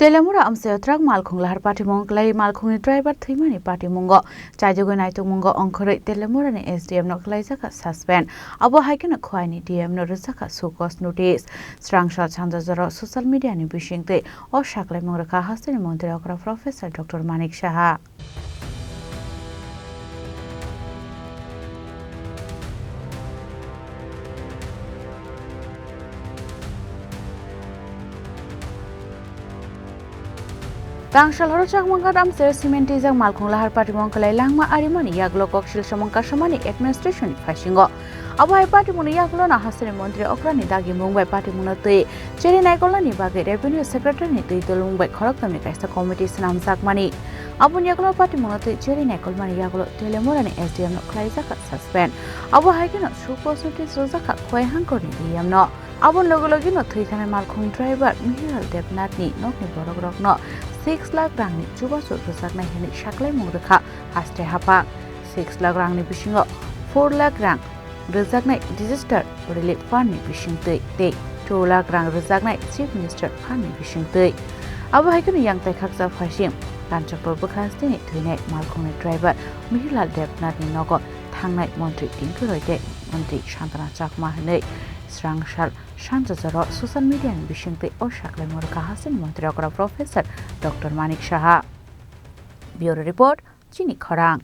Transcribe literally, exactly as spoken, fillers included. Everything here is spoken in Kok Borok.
Telemura amchaio truck malkhung lahar patimung kwlai malkhungni driver thwimani patimungo chaijagwi naitukmungo ongkhorwi Telemurani S D M no khwlaijakha suspend. Abo hai kheno Khowai ni D M no rwjakha show cause notice. Srangsa sanjajaro social media ni bisingtwi o saklaimung rwkha hasteni montri okra Professor Doctor Manik Saha. Tangsal horo chakmangkha amchaio cement twijak malkhung lahar patimung kwlai langma arimani yagulo koksil samung kasamani administration ni phasingo. Abo hai patimungni yagulono hasteni montri okrani dagimung bai patimungno twi cheri naikolnani bagwi revenue secretary ni twi dulmung bai khorokthomni kaisa committee swnamjakmani. Aboni yagulo patimungno twi cheri naikolmani yagulo Telemurani S D M no khwlaijakha suspend. Abo hai kheno show cause notice rwjakha Khowai hangkorni D M no. Aboni loge logeno thwi thanai malkhung driver Mihilal Debnathni nokni borokrokno six lakh rangni chubachu rwjaknai hwnwi saklaimung rwkha haste haphang. Six lakh rangni bisingo four lakh rang rwjaknai Disaster Relief Fund ni bisingtwi tei two lakh rang rwjaknai Chief Minister Fund ni bisingtwi. Abo hai kheno yang tai khaksa phaising Kanchakpur bwkha hasteni thwinai malkhungni driver Mihilal Debnathni nogo thangnai montri Tinku Roy tei montri Santana Chakma hwnwi srang sal sanjajaro social media ni bisingtwi o saklaimung rwkha hasteni montri okra Professor Doctor Manik Saha. Bureau Report, Chini Khorang.